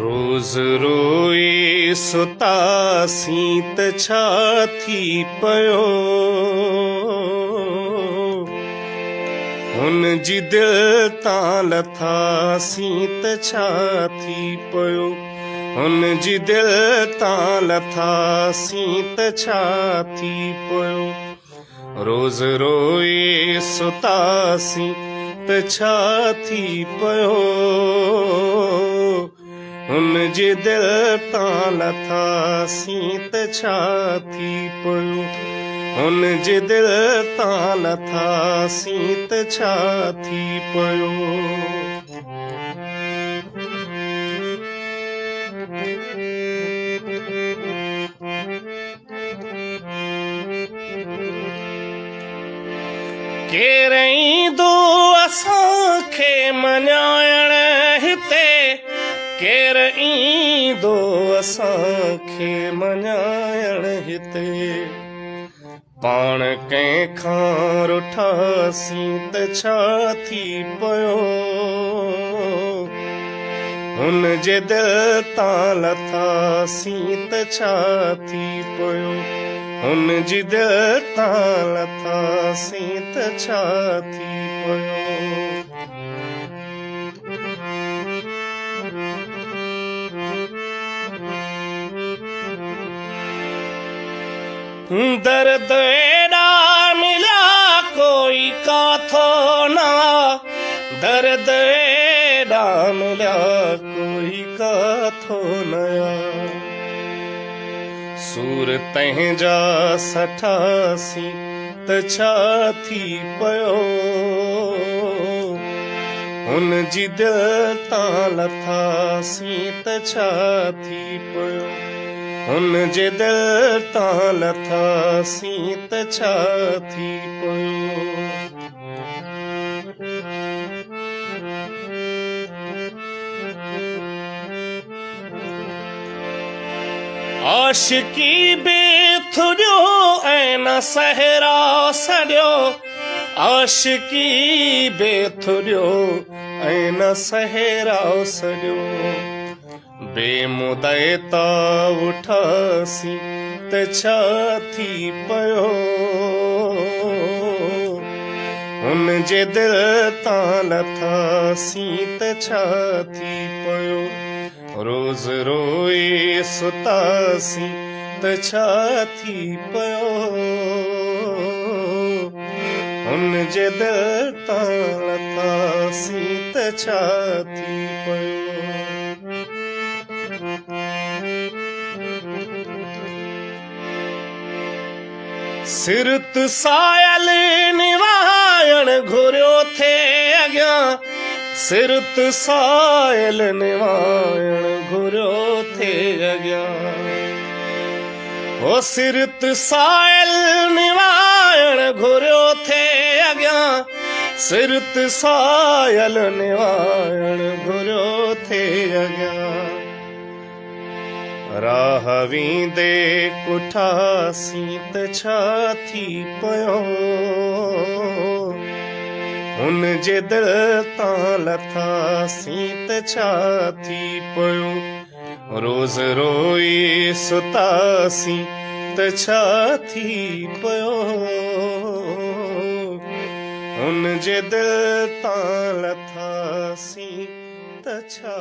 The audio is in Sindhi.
روز روئي ستاسين ته ڇا ٿي پيو. هن جي دل تان لٿاسين ته ڇا ٿي پيو. هن جي دل تان لٿاسين ته ڇا ٿي پيو. روز روئي ستاسين ته ڇا ٿي پيو. هن جي دل تان لٿاسين ته ڇا ٿي پيو. هن جي دل تان لٿاسين ته ڇا ٿي پيو. ڪير ايندو اسان کي مڃائڻ هتي، ڪير ايندو اسان کي مڃائڻ هتي. پاڻ ڪنهن کان رٺاسين ته ڇا ٿي پيو. هن جي دل تان لٿاسين ته ڇا ٿي پيو. هن جي دل تان لٿاسين ته ڇا ٿي پيو. درد ايڏا مليا ڪوئي ڪاٿو نه آ، درد ايڏا مليا ڪوئي ڪاٿو نه آ. سور تنهنجا سٺاسين ته ڇا ٿي پيو. هن جي دل تان لٿاسين ته ڇا ٿي پيو. هن جي دل تان لٿاسين ته ڇا ٿي پيو. عاشقي به ٿڏيو ۽ نه صحرا سڏيو، عاشقي به ٿڏيو ۽ نه صحرا سڏيو. بي مدعتا اٺاسين ته ڇا ٿي پيو. هن جي دل تان لٿاسين ته ڇا ٿي پيو. روز روئي ستاسين ته ڇا ٿي پيو. هن جي دل تان لٿاسين ته ڇا ٿي پيو. سرت سايل نوائڻ گهريو ٿي اڳيان، سرت سايل نوائڻ گهريو ٿي اڳيان. هو سرت سايل نوائڻ گهريو ٿي اڳيان، سرت سايل نوائڻ گهريو ٿي اڳيان. راهه ويندي ڪٺاسين ته ڇا ٿي پيو. هن جي دل تان لٿاسين ته ڇا ٿي پيو. روز روئي ستاسين ته ڇا ٿي پيو. هن جي دل تان لٿاسين ته ڇا.